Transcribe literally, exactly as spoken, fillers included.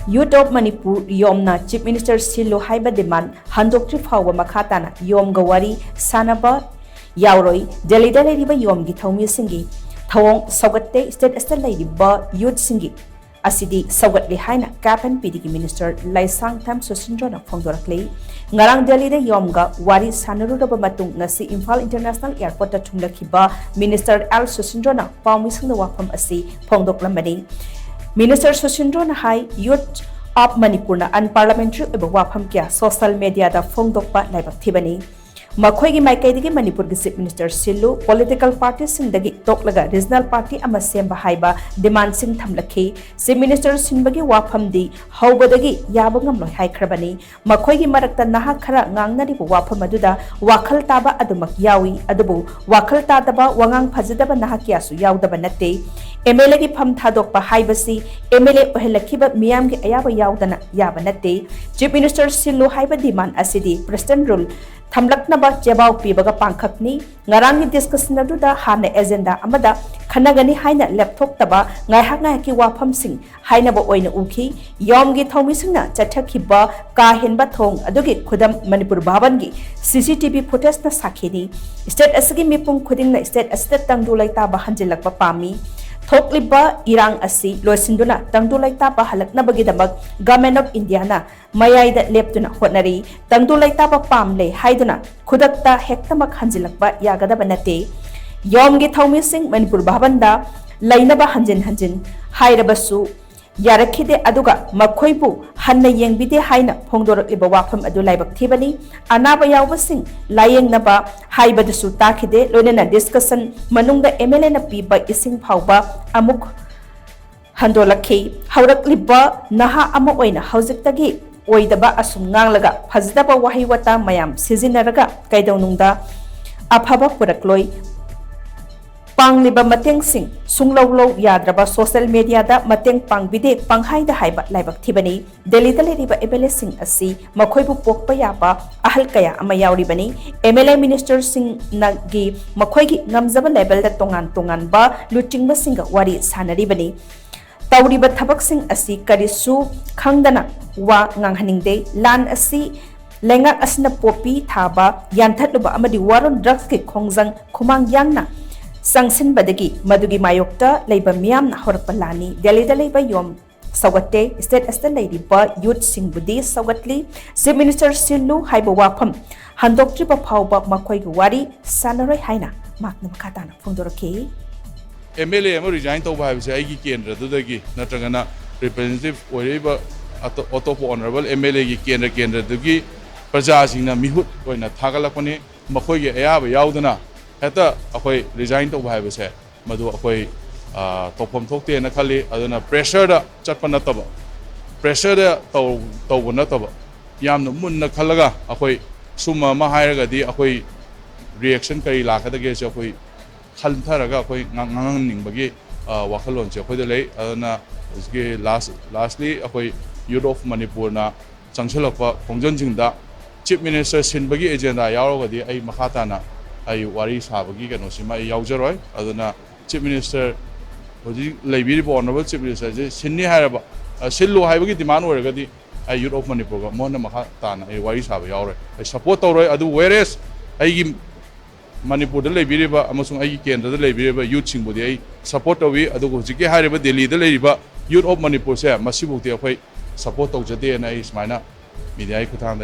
Youth of Manipur, ꯌꯣꯝꯅ Chief Minister ꯁꯤꯜꯂꯨ ꯍꯥꯏꯕ demand ꯍꯟꯗꯣꯛꯇ꯭ꯔꯤ ꯐꯥꯎꯕ ꯃꯈꯥ ꯇꯥꯅ ꯌꯣꯝꯒ ꯋꯥꯔꯤ ꯁꯥꯅꯕ ꯌꯥꯎꯔꯣꯏ꯫ ꯗꯦꯜꯂꯤꯗ ꯂꯩꯔꯤꯕ ꯌꯣꯝꯒꯤ ꯊꯧꯃꯤꯁꯤꯡꯒꯤ ꯊꯧꯑꯣꯡ ꯁꯧꯒꯠꯇꯦ꯫ State ꯑꯁꯤꯗ ꯂꯩꯔꯤꯕ youth ꯁꯤꯡꯒꯤ ꯑꯁꯤꯗꯤ ꯁꯧꯒꯠꯂꯤ ꯍꯥꯏꯅ cap and P D ꯒꯤ Minister ꯂꯩꯁꯥꯡꯊꯦꯝ ꯁꯨꯁꯤꯟꯗ꯭ꯔꯣꯅ ꯐꯣꯡꯗꯣꯔꯛꯂꯤ꯫ ꯉꯔꯥꯡ ꯗꯦꯜꯂꯤꯗ ꯌꯣꯝꯒ ꯋꯥꯔꯤ ꯁꯥꯟꯅꯔꯨꯔꯕ ꯃꯇꯨꯡ ꯉꯁꯤ ꯏꯝꯐꯥꯜ International Airport ꯇ ꯊꯨꯡꯂꯈꯤꯕ Minister ꯑꯦꯜ ꯁꯨꯁꯤꯟꯗ꯭ꯔꯣꯅ ꯄꯥꯎꯃꯤꯁꯤꯡꯗ ꯋꯥꯐꯝ ꯑꯁꯤ ꯐꯣꯡꯗꯣꯛꯂꯝꯕꯅꯤ꯫ Minister ꯁꯨꯁꯤꯟꯗ꯭ꯔꯣꯅ high, Youth of Manipur ꯅ unparliamentary ꯑꯣꯏꯕ ꯋꯥꯐꯝ ꯀꯌꯥ social media ꯗ ꯐꯣꯡꯗꯣꯛꯄ ꯂꯥꯏꯕꯛ ꯊꯤꯕꯅꯤ꯫ ꯃꯈꯣꯏꯒꯤ ꯃꯥꯏꯀꯩꯗꯒꯤ ꯃꯅꯤꯄꯨꯔꯒꯤ Chief Minister ꯁꯤꯜꯂꯨ, political party ꯁꯤꯡꯗꯒꯤ ꯇꯣꯛꯂꯒ regional party ꯑꯃ ꯁꯦꯝꯕ ꯍꯥꯏꯕ demand ꯁꯤꯡ ꯊꯝꯂꯛꯈꯤ꯫ Chief Minister ꯁꯤꯟꯕꯒꯤ ꯋꯥꯐꯝꯗꯤ ꯍꯧꯕꯗꯒꯤ ꯌꯥꯕ ꯉꯝꯂꯣꯏ ꯍꯥꯏꯈ꯭ꯔꯕꯅꯤ꯫ ꯃꯈꯣꯏꯒꯤ ꯃꯔꯛꯇ ꯅꯍꯥ ꯈꯔ ꯉꯥꯡꯅꯔꯤꯕ ꯋꯥꯐꯝ ꯑꯗꯨꯗ ꯋꯥꯈꯜ ꯇꯥꯕ ꯑꯗꯨꯃꯛ ꯌꯥꯎꯏ, ꯑꯗꯨꯕꯨ ꯋꯥꯈꯜ ꯇꯥꯗꯕ, ꯋꯥꯉꯥꯡ ꯐꯖꯗꯕ ꯅꯍꯥꯛ ꯀꯌꯥꯁꯨ ꯌꯥꯎꯗꯕ ꯅꯠꯇꯦ꯫ M L A ꯒꯤ ꯐꯝ ꯊꯥꯗꯣꯛꯄ ꯍꯥꯏꯕꯁꯤ M L A ꯑꯣꯏꯍꯜꯂꯛꯈꯤꯕ ꯃꯤꯌꯥꯝꯒꯤ ꯑꯌꯥꯕ ꯌꯥꯎꯗꯅ ꯌꯥꯕ ꯅꯠꯇꯦ꯫ Chief Minister ꯁꯤꯜꯂꯨ ꯍꯥꯏꯕ demand ꯑꯁꯤꯗꯤ President rule ꯊꯝꯂꯛꯅꯕ ꯆꯦꯕꯥꯎ ꯄꯤꯕꯒ ꯄꯥꯡꯈꯛꯅꯤ꯫ ꯉꯔꯥꯡꯒꯤ discussion ꯑꯗꯨꯗ ꯍꯥꯟꯅ agenda ꯑꯃꯗ ꯈꯟꯅꯒꯅꯤ ꯍꯥꯏꯅ ꯂꯦꯞꯊꯣꯛꯇꯕ ꯉꯥꯏꯍꯥꯛ ꯉꯥꯏꯍꯥꯛꯀꯤ ꯋꯥꯐꯝꯁꯤꯡ ꯍꯥꯏꯅꯕ ꯑꯣꯏꯅ ꯎꯈꯤ꯫ ꯌꯣꯝꯒꯤ ꯊꯧꯃꯤꯁꯤꯡꯅ ꯆꯠꯊꯈꯤꯕ ꯀꯥ ꯍꯦꯟꯕ ꯊꯧꯑꯣꯡ ꯑꯗꯨꯒꯤ ꯈꯨꯗꯝ Manipur ꯚꯥꯕꯟꯒꯤ C C T V footage ꯅ ꯁꯥꯈꯤꯅꯤ꯫ State ꯑꯁꯤꯒꯤ ꯃꯤꯄꯨꯝ ꯈꯨꯗꯤꯡꯅ state ꯑꯁꯤꯗ ꯇꯪꯗꯨ ꯂꯩꯇꯥꯕ ꯍꯟꯖꯤꯜꯂꯛꯄ ꯄꯥꯝꯃꯤ꯫ ꯊꯣꯛꯂꯤꯕ ꯏꯔꯥꯡ ꯑꯁꯤ ꯂꯣꯏꯁꯤꯟꯗꯨꯅ ꯇꯪꯗꯨ ꯂꯩꯇꯥꯕ ꯍꯜꯂꯛꯅꯕꯒꯤꯗꯃꯛ Government of India ꯅ ꯃꯌꯥꯏꯗ ꯂꯦꯞꯇꯨꯅ ꯍꯣꯠꯅꯔꯤ꯫ ꯇꯪꯗꯨ ꯂꯩꯇꯥꯕ ꯄꯥꯝꯂꯦ ꯍꯥꯏꯗꯨꯅ ꯈꯨꯗꯛꯇ ꯍꯦꯛꯇꯃꯛ ꯍꯟꯖꯤꯜꯂꯛꯄ ꯌꯥꯒꯗꯕ ꯅꯠꯇꯦ꯫ ꯌꯣꯝꯒꯤ ꯊꯧꯃꯤꯁꯤꯡ ꯃꯅꯤꯄꯨꯔ ꯚꯥꯕꯟꯗ ꯂꯩꯅꯕ ꯍꯟꯖꯤꯟ ꯍꯟꯖꯤꯟ ꯍꯥꯏꯔꯕꯁꯨ ꯌꯥꯔꯛꯈꯤꯗꯦ, ꯑꯗꯨꯒ ꯃꯈꯣꯏꯕꯨ ꯍꯟꯅ ꯌꯦꯡꯕꯤꯗꯦ ꯍꯥꯏꯅ ꯐꯣꯡꯗꯣꯔꯛꯂꯤꯕ ꯋꯥꯐꯝ ꯑꯗꯨ ꯂꯥꯏꯕꯛ ꯊꯤꯕꯅꯤ꯫ ꯑꯅꯥꯕ ꯌꯥꯎꯕꯁꯤꯡ ꯂꯥꯌꯦꯡꯅꯕ ꯍꯥꯏꯕꯗꯨꯁꯨ ꯇꯥꯈꯤꯗꯦ꯫ ꯂꯣꯏꯅꯅ discussion ꯃꯅꯨꯡꯗ M L A ꯅ ꯄꯤꯕ ꯏꯁꯤꯡ ꯐꯥꯎꯕ ꯑꯃꯨꯛ ꯍꯟꯗꯣꯛꯂꯛꯈꯤ꯫ ꯍꯧꯔꯛꯂꯤꯕ ꯅꯍꯥ ꯑꯃ ꯑꯣꯏꯅ ꯍꯧꯖꯤꯛꯇꯒꯤ ꯑꯣꯏꯗꯕ ꯑꯁꯨꯝ ꯉꯥꯡꯂꯒ ꯐꯖꯗꯕ ꯋꯥꯍꯩ ꯋꯥꯇꯥ ꯃꯌꯥꯝ ꯁꯤꯖꯤꯟꯅꯔꯒ ꯀꯩꯗꯧꯅꯨꯡꯗ ꯑꯐꯕ ꯄꯨꯔꯛꯂꯣꯏ꯫ ꯄꯥꯡꯂꯤꯕ ꯃꯇꯦꯡꯁꯤꯡ ꯁꯨꯡꯂꯧ ꯂꯧ ꯌꯥꯗ꯭ꯔꯕ social media ꯗ ꯃꯇꯦꯡ ꯄꯥꯡꯕꯤꯗꯦ ꯄꯪꯍꯥꯏꯗ ꯍꯥꯏꯕ ꯂꯥꯏꯕꯛ ꯊꯤꯕꯅꯤ꯫ ꯗꯦꯜꯂꯤꯗ ꯂꯩꯔꯤꯕ M L A ꯁꯤꯡ ꯑꯁꯤ ꯃꯈꯣꯏꯕꯨ ꯄꯣꯛꯄ ꯌꯥꯕ ꯑꯍꯜ ꯀꯌꯥ ꯑꯃ ꯌꯥꯎꯔꯤꯕꯅꯤ꯫ M L A minister ꯁꯤꯡꯅꯒꯤ ꯃꯈꯣꯏꯒꯤ ꯉꯝꯖꯕ level ꯗ ꯇꯣꯉꯥꯟ ꯇꯣꯉꯥꯟꯕ ꯂꯨꯆꯤꯡꯕꯁꯤꯡꯒ ꯋꯥꯔꯤ ꯁꯥꯅꯔꯤꯕꯅꯤ꯫ ꯇꯧꯔꯤꯕ ꯊꯕꯛꯁꯤꯡ ꯑꯁꯤ ꯀꯔꯤꯁꯨ ꯈꯪꯗꯅ ꯋꯥ ꯉꯥꯡꯍꯟꯅꯤꯡꯗꯦ꯫ ꯂꯥꯟ ꯑꯁꯤ ꯂꯩꯉꯥꯛ ꯑꯁꯤꯅ ꯄꯣꯄꯤ ꯊꯥꯕ ꯌꯥꯟꯊꯠꯂꯨꯕ ꯑꯃꯗꯤ war on drugsꯀꯤ ꯈꯣꯡꯖꯪ ꯈꯨꯃꯥꯡ ꯌꯥꯡꯅ ꯆꯪꯁꯤꯟꯕꯗꯒꯤ ꯃꯗꯨꯒꯤ ꯃꯥꯌꯣꯛꯇ ꯂꯩꯕ ꯃꯤꯌꯥꯝꯅ ꯍꯧꯔꯛꯄ ꯂꯥꯟꯅꯤ꯫ ꯗꯦꯜꯂꯤꯗ ꯂꯩꯕ ꯌꯣꯝ ꯁꯧꯒꯠꯇꯦ꯫ State ꯑꯁꯤꯗ ꯂꯩꯔꯤꯕ youthꯁꯤꯡꯕꯨꯗꯤ ꯁꯧꯒꯠꯂꯤ꯫ Chief Minister ꯁꯤꯜꯂꯨ ꯍꯥꯏꯕ ꯋꯥꯐꯝ ꯍꯟꯗꯣꯛꯇ꯭ꯔꯤꯕ ꯐꯥꯎꯕ ꯃꯈꯣꯏꯒ ꯋꯥꯔꯤ ꯁꯥꯟꯅꯔꯣꯏ ꯍꯥꯏꯅ ꯃꯍꯥꯛꯅ ꯃꯈꯥ ꯇꯥꯅ ꯐꯣꯡꯗꯣꯔꯛꯈꯤ꯫ ꯑꯦꯝ ꯑꯦꯜ ꯑꯦ ꯑꯃ ꯔꯤꯖꯥꯏꯟ ꯇꯧꯕ ꯍꯥꯏꯕꯁꯦ ꯑꯩꯒꯤ ꯀꯦꯟꯗ꯭ꯔꯗꯨꯗꯒꯤ ꯅꯠꯇ꯭ꯔꯒꯅ ꯔꯤꯄ꯭ꯔꯖꯦꯟꯇꯦꯇꯤꯚ ꯑꯣꯏꯔꯛꯏꯕ ꯑꯇꯣꯞ ꯑꯇꯣꯞꯄ ꯑꯣꯅꯔꯦꯕꯜ ꯑꯦꯝ ꯑꯦꯜ ꯑꯦꯒꯤ ꯀꯦꯟꯗ꯭ꯔ ꯀꯦꯟꯗ꯭ꯔꯗꯨꯒꯤ ꯄ꯭ꯔꯖꯥꯁꯤꯡꯅ ꯃꯤꯍꯨꯠ ꯑꯣꯏꯅ ꯊꯥꯒꯠꯂꯛꯄꯅꯤ꯫ ꯃꯈꯣꯏꯒꯤ ꯑꯌꯥꯕ ꯌꯥꯎꯗꯅ ꯍꯦꯛꯇ ꯑꯩꯈꯣꯏ ꯔꯤꯖꯥꯏꯟ ꯇꯧꯕ ꯍꯥꯏꯕꯁꯦ ꯃꯗꯨ ꯑꯩꯈꯣꯏ ꯇꯧꯐꯝ ꯊꯣꯛꯇꯦꯅ ꯈꯜꯂꯤ꯫ ꯑꯗꯨꯅ ꯄ꯭ꯔꯦꯁꯔꯗ ꯆꯠꯄ ꯅꯠꯇꯕ, ꯄ꯭ꯔꯦꯁꯔꯗ ꯇꯧꯕ ꯅꯠꯇꯕ, ꯌꯥꯝꯅ ꯃꯨꯟꯅ ꯈꯜꯂꯒ ꯑꯩꯈꯣꯏ ꯁꯨꯝꯕ ꯑꯃ ꯍꯥꯏꯔꯒꯗꯤ ꯑꯩꯈꯣꯏ ꯔꯤꯌꯦꯛꯁꯟ ꯀꯔꯤ ꯂꯥꯛꯀꯗꯒꯦꯁꯦ ꯑꯩꯈꯣꯏ ꯈꯟꯊꯔꯒ ꯑꯩꯈꯣꯏ ꯉꯥꯡꯍꯟꯅꯤꯡꯕꯒꯤ ꯋꯥꯈꯜꯂꯣꯟꯁꯦ ꯑꯩꯈꯣꯏꯗ ꯂꯩ꯫ ꯑꯗꯨꯅ ꯍꯧꯖꯤꯛꯀꯤ ꯂꯥꯁ ꯂꯥꯁꯂꯤ ꯑꯩꯈꯣꯏ ꯌꯨꯠ ꯑꯣꯐ ꯃꯅꯤꯄꯨꯔꯅ ꯆꯪꯁꯤꯜꯂꯛꯄ ꯈꯣꯡꯖꯪꯁꯤꯡꯗ ꯆꯤꯐ ꯃꯤꯅꯤꯁꯇꯔ ꯁꯤꯟꯕꯒꯤ ꯑꯦꯖꯦꯟꯗꯥ ꯌꯥꯎꯔꯒꯗꯤ ꯑꯩ ꯃꯈꯥ ꯇꯥꯅ ꯑꯩ ꯋꯥꯔꯤ ꯁꯥꯕꯒꯤ ꯀꯩꯅꯣꯁꯤꯃ ꯑꯩ ꯌꯥꯎꯖꯔꯣꯏ꯫ ꯑꯗꯨꯅ ꯆꯤꯐ ꯃꯤꯅꯤꯁꯇꯔ ꯍꯧꯖꯤꯛ ꯂꯩꯕꯤꯔꯤꯕ ꯑꯣꯅꯔꯦꯕꯜ ꯆꯤꯐ ꯃꯤꯅꯤꯁꯇꯔꯁꯦ ꯁꯤꯟꯅꯤ ꯍꯥꯏꯔꯕ, ꯁꯤꯜꯂꯨ ꯍꯥꯏꯕꯒꯤ ꯗꯤꯃꯥꯟ ꯑꯣꯏꯔꯒꯗꯤ ꯑꯩ ꯌꯨꯠ ꯑꯣꯐ ꯃꯅꯤꯄꯨꯔꯒ ꯃꯉꯣꯟꯗ ꯃꯈꯥ ꯇꯥꯅ ꯑꯩ ꯋꯥꯔꯤ ꯁꯥꯕ ꯌꯥꯎꯔꯣꯏ, ꯑꯩ ꯁꯄꯣꯔꯠ ꯇꯧꯔꯣꯏ꯫ ꯑꯗꯨ whereas ꯑꯩꯒꯤ ꯃꯅꯤꯄꯨꯔꯗ ꯂꯩꯕꯤꯔꯤꯕ ꯑꯃꯁꯨꯡ ꯑꯩꯒꯤ ꯀꯦꯟꯗ꯭ꯔꯗ ꯂꯩꯕꯤꯔꯤꯕ ꯌꯨꯠꯁꯤꯡꯕꯨꯗꯤ ꯑꯩ ꯁꯄꯣꯔꯠ ꯇꯧꯏ꯫ ꯑꯗꯨꯒ ꯍꯧꯖꯤꯛꯀꯤ ꯍꯥꯏꯔꯤꯕ ꯗꯦꯜꯂꯤꯗ ꯂꯩꯔꯤꯕ ꯌꯨꯠ ꯑꯣꯐ ꯃꯅꯤꯄꯨꯔꯁꯦ ꯃꯁꯤꯐꯥꯎꯗꯤ ꯑꯩꯈꯣꯏ ꯁꯄꯣꯔꯠ ꯇꯧꯖꯗꯦꯅ ꯑꯩ ꯁꯨꯃꯥꯏꯅ ꯃꯤꯗꯤꯌꯥꯒꯤ ꯈꯨꯠꯊꯥꯡꯗ